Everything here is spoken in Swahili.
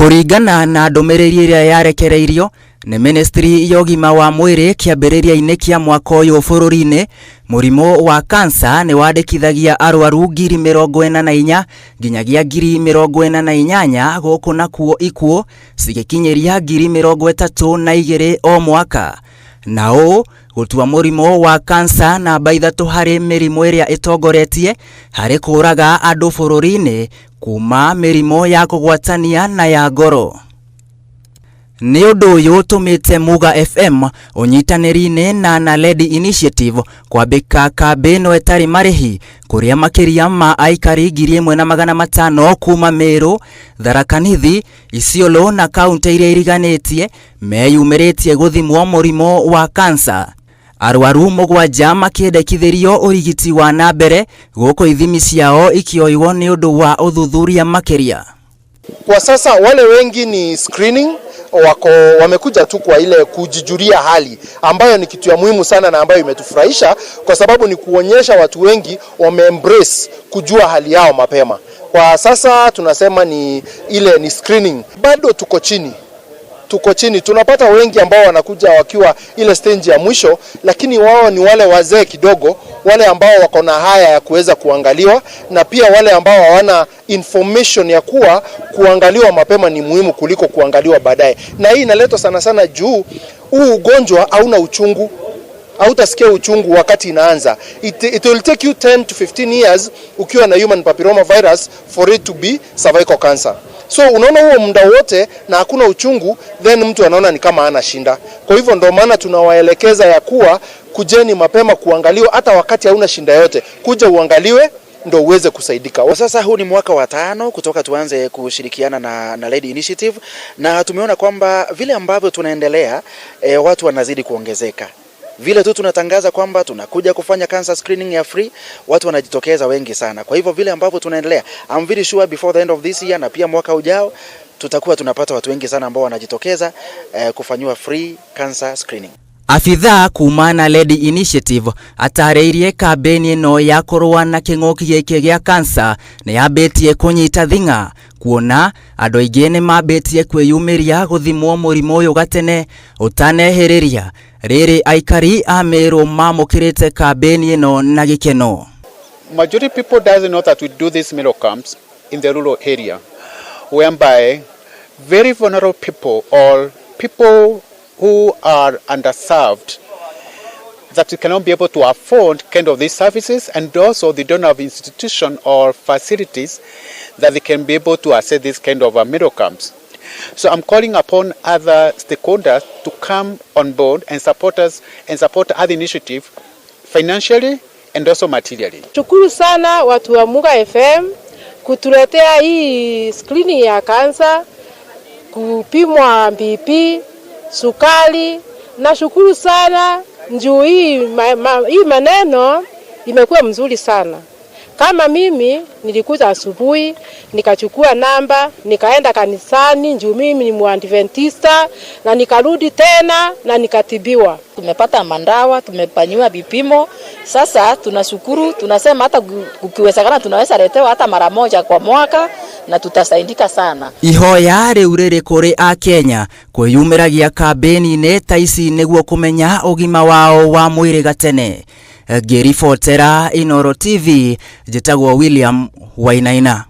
Kũringana na ndũmĩrĩri ĩrĩa yarekereirio nĩ ministry ya ũgima wa mwĩrĩ kĩambĩrĩria-inĩ kĩa mwaka ũyũ bũrũri-inĩ, mũrimũ wa kansa nĩ wandĩkithagia arwaru 44,000 nginyagia 48,000 gũkũ nakuo ikuũ cigĩkinyĩria 32,000 o mwaka. Na ũũ gũtua mũrimũ wa kansa namba 3 harĩ mĩrimũ ĩrĩa ĩtongoretie harĩ kũũraga andũ bũrũri-inĩ kuma mĩrimũ ya kũgwatania na ya ngoro. Nĩ ũndũ ũyũ ũtũmĩte Muga FM ũnyitanĩri-inĩ na Naledi Initiative kwambĩka kambĩ ĩno ĩtarĩ marĩhi kũrĩa makĩria ma aikari 1,500 kuma Meru, Tharaka Nithi, Isiolo na kaunti iria iriganĩtie meyumĩrĩtie gũthimwo mũrimũ wa kansa. Arwaru 7 makĩendekithĩrio ũrigiti wa na mbere gũkũ ithimi ciao ikĩoywo nĩ ũndũ wa ũthuthuria makĩria. Kwa sasa wale wengi ni screening, wako wamekuja tu kwa ile kujijulia hali ambayo ni kitu ya muhimu sana na ambayo imetufurahisha kwa sababu ni kuonyesha watu wengi wame embrace kujua hali yao mapema. Kwa sasa tunasema ni ile ni screening. Bado tuko chini. Tuko chini, tunapata wengi ambao wanakuja wakiwa ile stage ya mwisho, lakini wao ni wale wazee kidogo, wale ambao wako na haya ya kuweza kuangaliwa, na pia wale ambao hawana information ya kuwa kuangaliwa mapema ni muhimu kuliko kuangaliwa baadaye. Na hii inaletwa sana sana juu huu ugonjwa hauna uchungu, hautasikia uchungu wakati inaanza. It will take you 10 to 15 years ukiwa na human papilloma virus for it to be cervical cancer. So unaona huo muda wote na hakuna uchungu, then mtu anaona ni kama hana shinda. Kwa hivyo ndio maana tunawaelekeza ya kuwa kujeni mapema kuangaliwa, hata wakati hauna shinda yote, kuja uangaliwe ndio uweze kusaidika. Kwa sasa huu ni mwaka wa 5 kutoka tuanze kushirikiana na Naledi Initiative, na tumeona kwamba vile ambavyo tunaendelea, watu wanazidi kuongezeka. Vile tu tunatangaza kwamba tunakuja kufanya cancer screening ya free, watu wanajitokeza wengi sana. Kwa hivyo vile ambavyo tunaendelea, I'm very sure before the end of this year na pia mwaka ujao tutakuwa tunapata watu wengi sana ambao wanajitokeza kufanyiwa free cancer screening. Abithaa kuma Naledi Initiative atarĩirie kambĩini ĩno ya kũrũa na kĩng'ũki gĩkĩ gĩa kansa nĩ yambĩtie kũnyita thing'a, kuona andũ aingĩ nĩ mambĩtie kwĩyumĩria gũthimwo mũrimũ ũyũ gatene ũtanehĩrĩria. Rĩrĩ aikari a Meru mamũkĩrĩte kambĩini ĩno na gĩkeno. Majority people doesn't know that we do these Meru camps in the rural area, whereby very vulnerable people or people who are underserved that cannot be able to afford kind of these services, and also they don't have institution or facilities that they can be able to access this kind of Meru camps. So I'm calling upon other stakeholders to come on board and support us and support other initiative financially and also materially. Shukuru sana watu wa Muga FM kutuletea hii screening ya kansa, kupimwa BP, sukari. Nashukuru sana juu hii maneno imekuwa mzuri sana. Kama mimi nilikuja asubuhi nikachukua namba nikaenda kanisani juu mimi ni Muadventista, na nikarudi tena na nikatibiwa. Tumepata mandawa, tumefanyiwa vipimo. Sasa tunashukuru, tunasema hata kukiwezekana tunaweza letewa hata mara moja kwa mwaka na tutasaidika sana. Ihoya rĩu rĩrĩ kũrĩ a Kenya kwĩyumĩragia kambĩni-inĩ ta ici nĩguo kũmenya ũgima wao wa mwĩrĩ gatene. Ngĩribotera Inooro TV, njĩtagwo William Wainaina.